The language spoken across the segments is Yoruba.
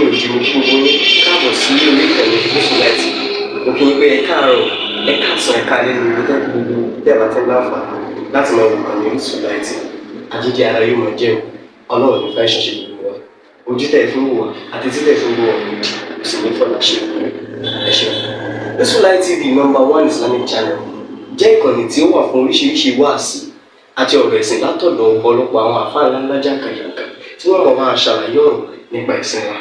Lẹ́yìn òdi, mo kí gbogbo yín káàbọ̀ sí orí ìkànnì Orísun Light. Mo kí yín pé ẹ káàárọ̀, ẹ káàsán, ẹ káalẹ́ ní gbogbo gbogbo tẹ́ ẹ bá ti ń láǹfààní láti máa wò ìkànnì Orísun Light. Àjíjẹ ara yóò máa jẹun. Ọlọ́run ní fẹ́ ṣẹṣẹ gbogbo wa. Ojú tẹ̀ fún wò wá àti títẹ̀ fún wò wá òdì kò sì ní fọlá ṣe. Ẹ ṣeun. Orísun Light TV, number one Islamic channel, jẹ́ ìkànnì tí ó wà fún oríṣiríṣi wáàsí àti ọ̀rọ̀ ẹ̀sìn látọ̀dọ̀ ọ̀pọ̀lọpọ̀ àwọn àfáà ńláńlá jàǹkàjàǹkà tí wọ́n mọ̀ máa ṣàlàyé ọ̀rọ̀ nípa ẹ̀sìn wa.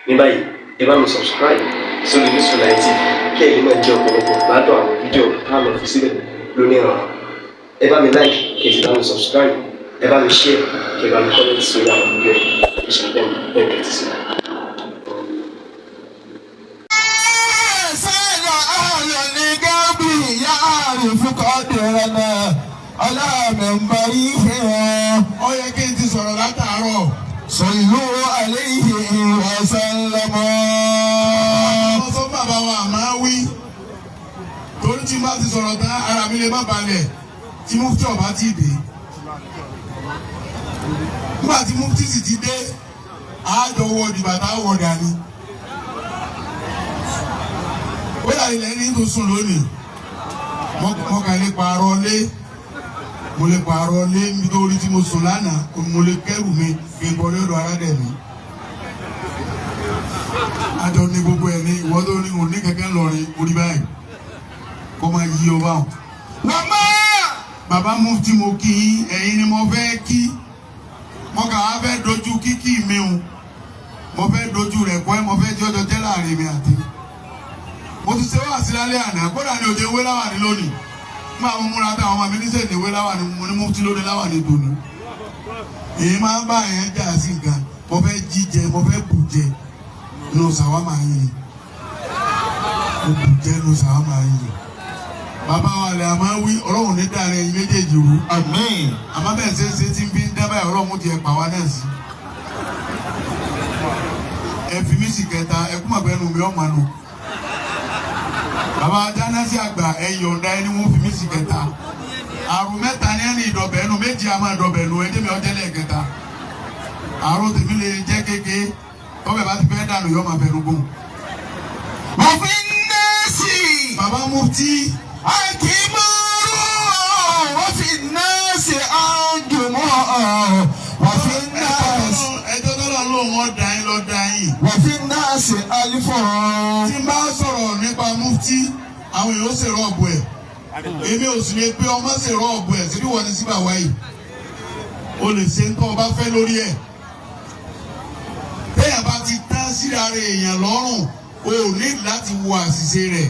Ní báyìí, ẹ bá mi subscribe sórí Orísun Light TV kí ẹ̀yin náà jẹ́ ọ̀pọ̀lọpọ̀ gbádùn àwọn fídíò tá a lọ fi síbẹ̀ lónìí ọ̀rọ̀. Ẹ bá mi like, kí ẹ sì bá mi subscribe, ẹ bá mi share, kí ẹ bá mi comment sórí àwọn fídíò yìí. Ẹ ṣe bẹ́ẹ̀ bẹ́ẹ̀ tẹ́tí sí i. سال أهل القلب يعرف قدرنا على منبره. Ó yẹ kí n ti sọ̀rọ̀ látàárọ̀. صلوا عليه وسلموا. Wọ́n sọ fún bàbá wa àmọ́ wí. Torí tí n bá ti sọ̀rọ̀ tán, ara mi lè má balẹ̀ tí mufti ọba ti dé. Nígbà tí mufti sì ti dé, àjọ wọ ìdìbò àtàwọ̀ dání. Ó yà ilẹ̀ ní tó sùn lónìí. Mo kàn lè pààrọ̀ lé. Mo lè pààrọ̀ lé nítorí tí mo sùn lánàá, mo lè kẹ́rù mi kí n bọ́ lọ́dọ̀ aládẹ̀ mi. Àjọ ní gbogbo ẹ̀ ní ìwọ tó ní òní kẹ̀kẹ́ lọ́rin orí báyìí kó máa yí ọ báwọn. وما Bàbá mufti, mo kí yín, ẹ̀yin ni mo fẹ́ kí. Mo kà á fẹ́ dojú kíkí mi o, mo fẹ́ dojú rẹ̀ kọ́ ẹ, mo fẹ́ jọjọ jẹ́ láàrin mi àti. Mo ti ṣe wá sí lálẹ́ àná, kódà ní òjò ewé láwà ní lónìí. Nígbà mo múra táwọn ọmọ mi níṣẹ́ ní ewé láwà ní, mo ní mufti lónìí láwà ní tòní. Èyí máa ń bá yẹn jà sí nǹkan. Mo fẹ́ jíjẹ, mo fẹ́ bù jẹ nù sàwámà yìí, mo bù jẹ nù sàwámà yìí. Bàbá wa lè àmọ́ wí, Ọlọ́run ní dàrẹ́ ẹ̀yin méjèèjì rú. Àmín. Àmọ́ bẹ́ẹ̀ ṣe ń ṣe tí ń fi ń dábàá, Ọlọ́run ti ẹ̀ pa wá náà sí. Ẹ fi mí sì kẹta, ẹ kú màgbẹ́ nu mi ọ̀ máa nù. Bàbá dáná sí àgbà, ẹ yọ̀ǹda ẹni wọ́n fi mí sì kẹta. Àrùn mẹ́ta ní ẹni ìdọ̀bẹ̀ nu, méjì a máa dọ̀bẹ̀ nu, ẹjẹ́ mi ọjẹ́ lẹ́ẹ̀kẹta. Àrùn tèmi lè jẹ́ kéke, tọ́bẹ̀ bá ti fẹ́ dànù, yọ máa fẹnu gùn. وفي الناس Bàbá mufti. أكبر وفي الناس أنجم وفي الناس Ẹjọ́ tọ́lọ́ lóun ọ̀ dá yín lọ́ dá yín. وفي الناس ألف. Tí n bá sọ̀rọ̀ nípa mufti, àwọn èèyàn ó ṣe rọ́ọ̀bù ẹ̀. Èmi ò sì lè pé ọmọ ṣe rọ́ọ̀bù ẹ̀ síbí wọ́n ní síbà wáyé. O lè ṣe nǹkan ọba fẹ́ lórí ẹ̀. Téèyàn bá ti tán síra rẹ̀ èèyàn lọ́rùn, o ò ní láti wo àṣìṣe rẹ̀.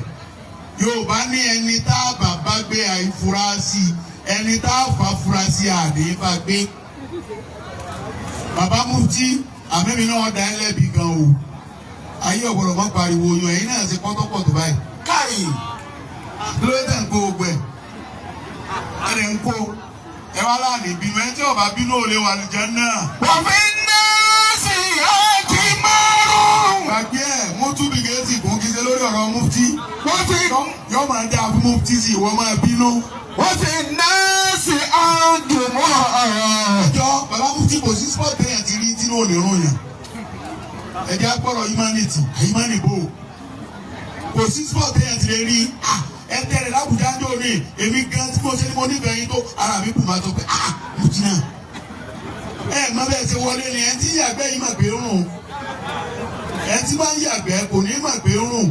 Yorùbá ní ẹni tá a bá bá gbé àìfurasí, ẹni tá a fà furasí àdé bá gbé. Bàbá mufti, àmẹ́mi náà dá ẹ lẹ́bi gan o. Ayé ọ̀gbọ́dọ̀ má pariwo yan, ẹ̀yin náà ṣe pọ́tọ́pọ̀ tó báyìí. Káì. Kí ló dé ń kó gbogbo ẹ̀? Ẹ̀ lè ń kó ẹ wá láàánú ìbínú ẹ tí ọba bínú ò lè wà ní Jánnà. وفي الناس أكبر. Gbàgbé ẹ̀, mú túbí gẹ̀ẹ́sì kún kí ṣe lórí ọ̀rọ̀ mufti. وفي Yọ máa dá fún mufti sí, ìwọ máa bínú. وفي الناس أنجم. Ẹjọ́ bàbá mufti, kò sí sport téèyàn ti rí tí ló lè rún yàn. Ẹjẹ́ agbọ́rọ̀ humanity, humanity bò. Kò sí sport téèyàn ti lè rí. Ẹ tẹ̀lé l'Ábùjá ń dòní, èmi gan tí mo ṣe ní mo nífẹ̀ẹ́ yín tó, ara mi kù máa sọ pé ah, mufti náà. Ẹ mọ bẹ́ẹ̀ ṣe wọlé ni ẹ ti yàgbẹ́ yìí mà pé rùn. Ẹ tí bá ń yàgbẹ́ kò ní mà pé rùn.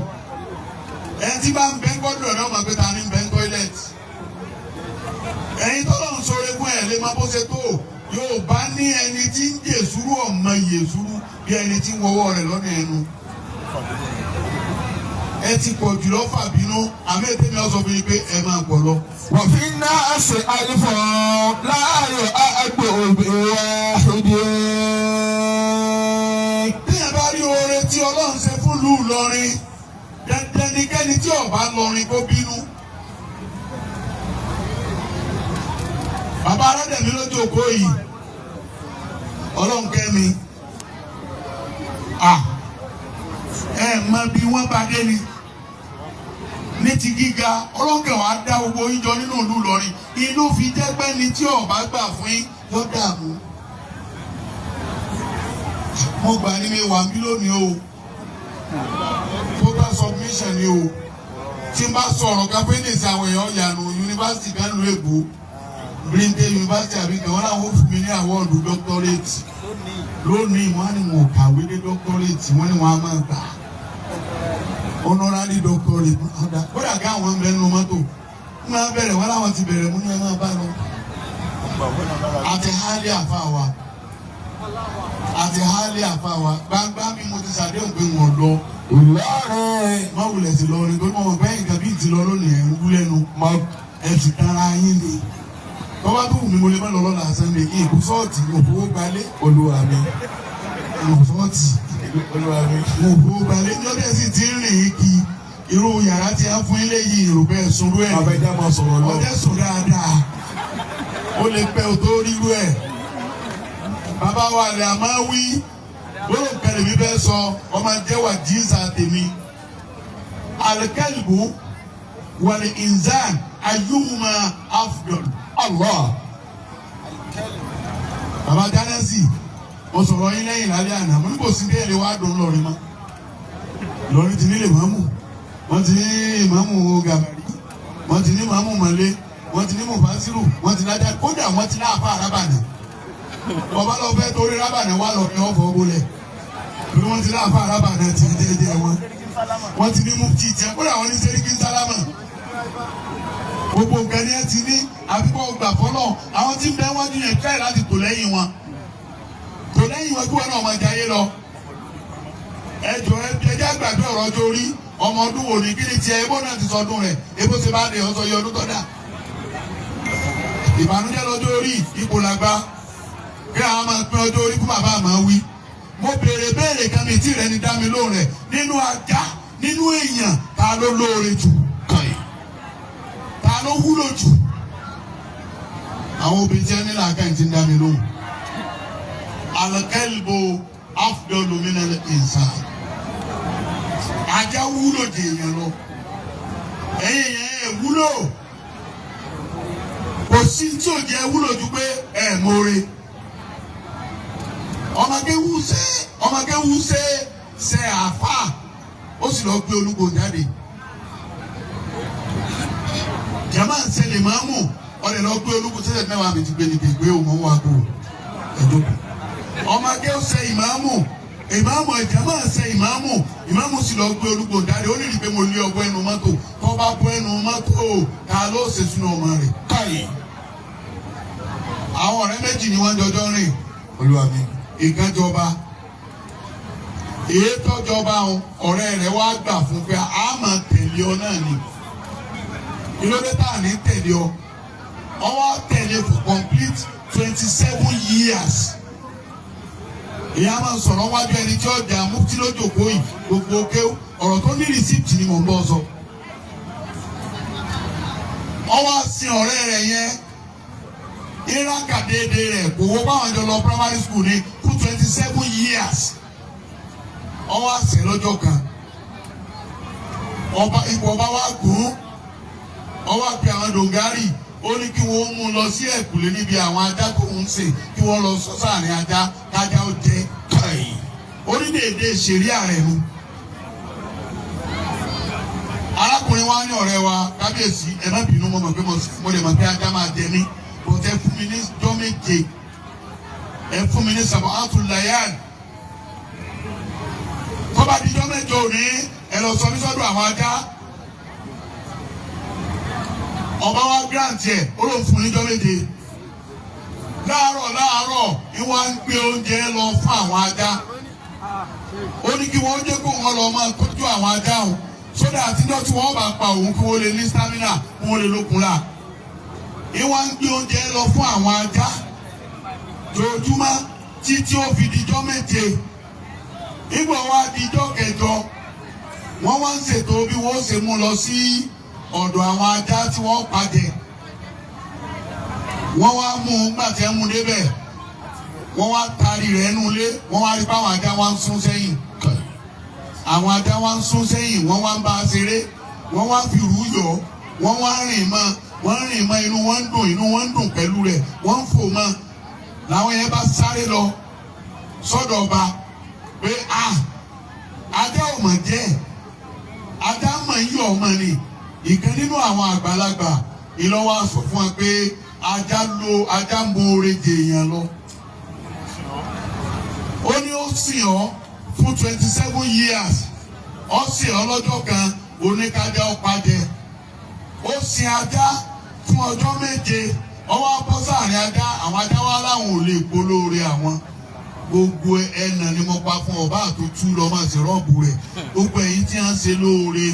Ẹ tí bá ń bẹ́ gbọ́dọ̀ náà mà pé ta ni ń bẹ́ toilet. Ẹ̀yin tọ́lọ̀ ń sọ̀rọ̀ fún ẹ̀ lè máa bó ṣe tó. Yóò bá ní ẹni tí ń jèsúrú ọ̀mọ ìyèsúrú bí ẹni tí ń wọwọ́ rẹ̀ lọ́nà ẹnu. Ẹ ti pọ̀ jù lọ́fà bínú, àmì ètè mi ọ̀sọ̀ fún yín pé ẹ máa pọ̀ lọ. وفي الناس ألف لا يؤد بواحد. Téèyàn bá rí oore tí Ọlọ́run ṣe fún ìlú Ìlọrin, dandan ni kẹ́ni tí ó bá lọrin kó bínú. Bàbá aládẹ̀mí lójú òkó yìí, Ọlọ́run kẹ́mi. Ẹ mọ bí wọ́n bá dé ni ní ti gíga, Ọlọ́run kẹ́ wàá dá gbogbo yín jọ nínú ìlú Ìlọrin, inú fi jẹ́ pé ní tí ó bá gbà fún yín yóò dààmú. Mo gbà ní mi wà mí lónìí o, total submission ni o. Tí n bá sọ̀rọ̀ káfíńdèsì àwọn èèyàn yànnú yunifásitì kánú Èkó, Brinde Yunifásitì àbí kan, wọn làwọn fún mi ní award doctorate lónìí. Wọn á ní wọn ò kàwé dé doctorate, wọn ní wọn á máa gbà honorary doctorate. Ọ̀dà kódà ká àwọn ń bẹ nínú mọ́tò ń máa bẹ̀rẹ̀, wọn làwọn ti bẹ̀rẹ̀ mú ní ẹ máa bá lọ. Àti hali àfa wa, àti hali àfa wa gbangba mi, mo ti ṣàdéhùn pé wọn lọ. Ìlọrin. Má wulẹ̀ sí lọ ní torí wọn bẹ́ẹ̀ nǹkan bíi ti lọ lónìí, ẹ̀ ń wú lẹ́nu ẹ̀ sì tara yín ni. Tọ́wá tó wù mí, mo lè má lọ lọ́la Sunday kí ìkú sọ́ọ̀tì òfowó gbalé. Olúwa mi. Ìkú sọ́ọ̀tì. Olúwa mi. Òfowó gbalé lọ́dẹ̀ sì ti ń rìn kí irú yàrá tí a fún ilé yìí, ìrò bẹ́ẹ̀ sunrú ẹ̀. Bàbá, ẹja máa sọ̀rọ̀ lọ. Ọjọ́ sùn dáadáa, ó lè pẹ́ o tó rírú ẹ̀. Bàbá wa rẹ̀ a máa wí gbọ́dọ̀ kẹlẹ̀ mi bẹ́ẹ̀ sọ ọmọ jẹ́wà jíǹsà tèmi. الكلب والإنسان أيهما أفضل؟ Allah. Bàbá jánẹ́sì, mo sọ̀rọ̀ yín lẹ́yìn lálẹ́ àná, mo ní kò sí béèrè wá dùn lọ́rin mọ́. Lọ́rin ti nílé mọ́mù, wọ́n ti ní ìmáàmù Gàbàrí, wọ́n ti ní màmú Mọ̀lẹ́, wọ́n ti ní Mufasiru, wọ́n ti lájà, kódà wọ́n ti láàfà Rábànà. Ọba lọ fẹ́ torí Rábànà wà lọ ní ọ̀fọ̀ bolẹ̀ torí wọ́n ti láàfà Rábànà ti jẹ́jẹ́ wọn. Wọ́n ti ní mufti tiẹ̀, kódà wọ́n ní sẹ́ríkì sálámà. Gbogbo nǹkan ni ẹ ti ní, àbíkọ́ gbà fọlọ́. Àwọn tí ń bẹ wájú yẹn fẹ́ láti tò lẹ́yìn wọn, tò lẹ́yìn wọn kí wọn náà máa jayé lọ. Ẹjọ ẹjẹ àgbàdo ọ̀rọ̀ ọjọ́ orí, ọmọ ọdún wo ni, kí ni tiẹ̀? Ebó náà ti sọdún rẹ̀, ebó ṣe bá dé ọsọ yọ ọdún tó dà. Ìbànújẹ́ lọ́jọ́ orí, ipò làgbà kí àwọn máa pín ọjọ́ orí fún. Bàbá àmọ́ wí, mo béèrè béèrè kan mi tí rẹ ni dá mi lóhùn rẹ̀. Nínú ajá, nínú èèyàn, ta ló lóore jù? Ta ló wúlò jù? Àwọn obìnrin tí wọn ní làákàyè ti ń dá mi lóhùn. الكلب أفضل من الإنسان. Ajá wúlò jù èèyàn lọ. Ẹ̀yin èèyàn ẹ̀ wúlò, kò sí tí ò jẹ́ wúlò ju pé ẹ̀ mọ́re. Ọmọge wúṣẹ́, ọmọge wúṣẹ́ ṣe àáfà, ó sì lọ gbé olúgbò jáde. Jama ń ṣẹlẹ̀ máa mú ọ̀rẹ́ lọ gbé olúgbò sẹ́sẹ̀ mẹ́wàá mi ti gbé ní gbé òun wá kó ẹ̀dọ́kù. Ọmọge ṣe ìmáàmù, ìmáàmù, jama ń ṣe ìmáàmù, ìmáàmù sì lọ gbé olúgbò jáde. Ó ní ìrì pé mo lé ọgbọ́ ẹnu mọ́tò tó bá bọ́ ẹnu mọ́tò, ta ló ṣe sínú ọmọ rẹ̀? Káyì. Àwọn ọ̀rẹ́ méjì ni wọ́n jọjọ́ rìn. Olúwa mi. Ìkànjọba èyí tọ́jọba ọ̀rẹ́ rẹ̀ wá gbà fún pé a máa tẹ̀lé ọ náà ni, ìlódé tá à ní tẹ̀lé ọ. Ọwọ́ tẹ̀lé for complete 27 years. Ìyá máa sọ̀rọ̀ wájú ẹni tí ó jà mufti lójókòó yìí, gbogbo kéwù ọ̀rọ̀ tó ní receipt ni mò ń bọ́ sọ. Ọwọ́ sin ọ̀rẹ́ rẹ̀ yẹn, ìràkà déédéé rẹ̀ kò wọ́ báwọn jọ lọ primary school ní fún 27 years. Ọwọ́ àṣẹ lọ́jọ́ kan, ọba ipò ọba wa gùn, ọwọ́ àpè àwọn dòǹgárì, ó ní kí wọ́n mú un lọ sí ẹ̀kúlé níbi àwọn ajá tó ń sè, kí wọ́n lọ sọ sáàrin ajá kájá ó jẹ. Káyì. Orílẹ̀-èdè ṣẹ̀ríà rẹ̀ nu. Arákùnrin wa ní, ọ̀rẹ́ wa kábíyèsí, ẹ má bínú, mo mọ̀ pé mo lè mọ̀ pé ajá máa jẹ mí, but ẹ fún mi ní jọ́ 7, ẹ fún mi ní سبعة ليال. Tó bá di jọ́ mẹ́jọ òní, ẹ lọ sọ mí sọ́dọ̀ àwọn ajá. Ọba wa grant ẹ, ó lóun fún ní jọ́ 7. Láàárọ̀ láàárọ̀ ìwà ń gbé oúnjẹ lọ fún àwọn ajá. Ó ní kí wọ́n jẹ́ kó wọn lọ máa tọ́jú àwọn ajá o, sódà àtijọ́ tí wọ́n bá pa òun, kí wọ́n lè ní stamina, kí wọ́n lè lókun la. Ìwà ń gbé oúnjẹ lọ fún àwọn ajá jojúmọ́ títí ó fi dijọ́ 7. Ìgbà wa dijọ́ kẹjọ, wọ́n wá ń ṣètò bí wọ́n ṣe mú lọ sí ọ̀dọ̀ àwọn ajá tí wọ́n pàjẹ́. Wọ́n wá mú un. Gbà tí ẹ mú un débẹ̀, wọ́n wá taari rẹ̀ nù lé, wọ́n wá rí báwọn ajá wá ń sún sẹ́yìn. Àwọn ajá wá ń sún sẹ́yìn, wọ́n wá ń bá a ṣeré, wọ́n wá fi rú yọ, wọ́n wá rìn mọ́, wọ́n rìn mọ́, inú wọn ń dùn, inú wọn ń dùn pẹ̀lú rẹ̀, wọ́n ń fò mọ́. Làwọn yẹn bá sáré lọ sọ́dọ̀ ọba. Pé a ajá ò mọ̀ jẹ́, ajá mọ̀ ń yọ̀ ọmọ ni. Ìkan nínú àwọn àgbàlagbà ìlọ́wọ́ sọ fún wa pé ajá lo ajá ń boore jẹ èèyàn lọ. Ó ní ó sìn ọ́ fún 27 years, ó sìn ọ́ lọ́jọ́ kan, oníkájá ó pàjẹ́. Ó sin ajá fún ọjọ́ 7, ọwọ́ abọ́ sáàrin ajá, àwọn ajá wa láwọn ò lè polóore àwọn. Gbogbo ẹnà ni mo pa fún ọba àtútù lọ máa ṣe rọ́ọ̀bù rẹ̀. Gbogbo ẹ̀yin tí wọ́n ń ṣe lóore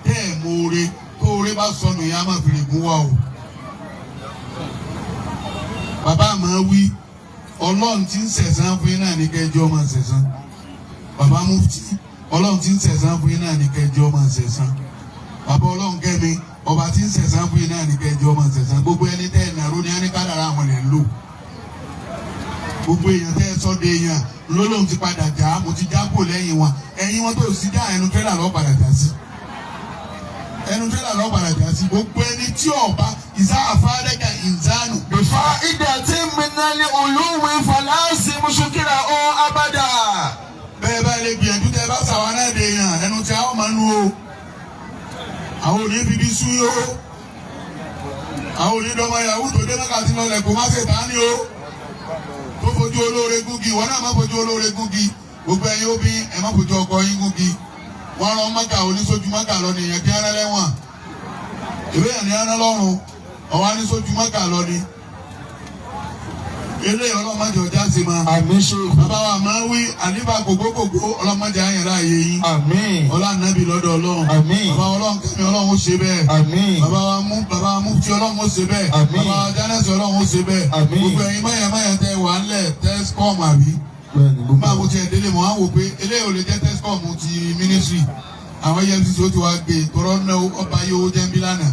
tẹ́ ẹ̀ mọ́ọ́re, tóore bá sọnù yẹn, á máa fi lè gún wa o. Bàbá àmọ́ wí, Ọlọ́run tí ń sẹ̀sán fún yín náà ní kẹjọ́ máa sẹ̀sán. Bàbá mufti, Ọlọ́run tí ń sẹ̀sán fún yín náà ní kẹjọ́ máa sẹ̀sán. Bàbá Ọlọ́run kẹ́mi, ọba tí ń sẹ̀sán fún yín náà ní kẹjọ́ máa sẹ̀sán. Gbogbo ẹni tẹ́ ẹ̀ nàró ní kádàrá àwọn lẹ̀ ń lò. Gbogbo èèyàn tẹ́ ẹ sọ́ de èèyàn lólóhùn ti padà já, mo ti já kó lẹ́yìn wọn. Ẹ̀yìn wọn tó sì já, ẹnu tẹ́lá lọ́ padà já sí, ẹnu tẹ́lá lọ́ padà já sí. Gbogbo ẹni tí ọba ìsá àfárẹ́gà ìzánù. بفائدة من العلو فلازم شكره أبدا. Bẹ́ẹ̀ bá lè gbìyànjú tẹ́ bá sàwọn náà dé yàn, ẹnu tí a ó máa nu o. Àwọn òní bíbí sú yó, àwọn òní dọ́mọ yahoo tó dé mẹ́ka tí lọlẹ̀ kó má ṣe tán ni o, tó fojú olóore gúngi. Ìwọ náà má fojú olóore gúngi. Gbogbo ẹ̀yin obìnrin, ẹ má fojú ọkọ yín gúngi. Wọ́n rán mọ́kà, oníṣojú mọ́kà lọ nìyẹn kí ẹrẹ́ lẹ́wọ̀n ìwé yẹn ní ẹrẹ́ lọ́rùn ọ̀wá níṣojú mọ́kà lọ ni eléyìí. Ọlọ́mọdé ọjà sí ma. Àmín ṣe. Bàbá wa máa ń wí àlífà kògbókògbó, ọlọ́mọdé àyànlá ayé yín. Àmín. Ọlá nàbì lọ́dọ̀ Ọlọ́run. Àmín. Bàbá Ọlọ́run kẹ́mi, Ọlọ́run ó ṣe bẹ́ẹ̀. Àmín. Bàbá wa mú, bàbá wa mú tí, Ọlọ́run ó ṣe bẹ́ẹ̀. Àmín. Bàbá wa jánẹ́sì, Ọlọ́run ó ṣe bẹ́ẹ̀. Àmín. Gbogbo ẹ̀yin mọ̀yàn mọ̀yàn tẹ wà ńlẹ̀ TESCOM àbí? Bẹ́ẹ̀ni. Nígbà mo tiẹ̀ délé, mo á wò pé eléyìí ò lè jẹ́ TESCOM ti ministry. Àwọn EFCC ó ti wá gbé tọrọ náà, ọba yóò jẹ́ ń bí lánàá.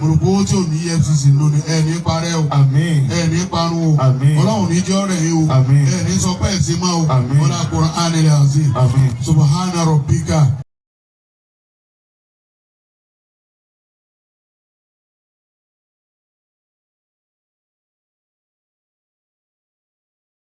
Mo rò pé owó tí ò ní EFCC lónìí ẹ̀ ní parẹ́ o. Àmín. Ẹ̀ ní parun o. Àmín. Ọlọ́run ní jẹ́ ọ̀rẹ́ yìí o. Àmín. Ẹ̀ ní sọ pé ẹ̀ sí mọ́ o. Àmín. Ọlá Qur'anil Azim. Àmín. Subhana rabbika.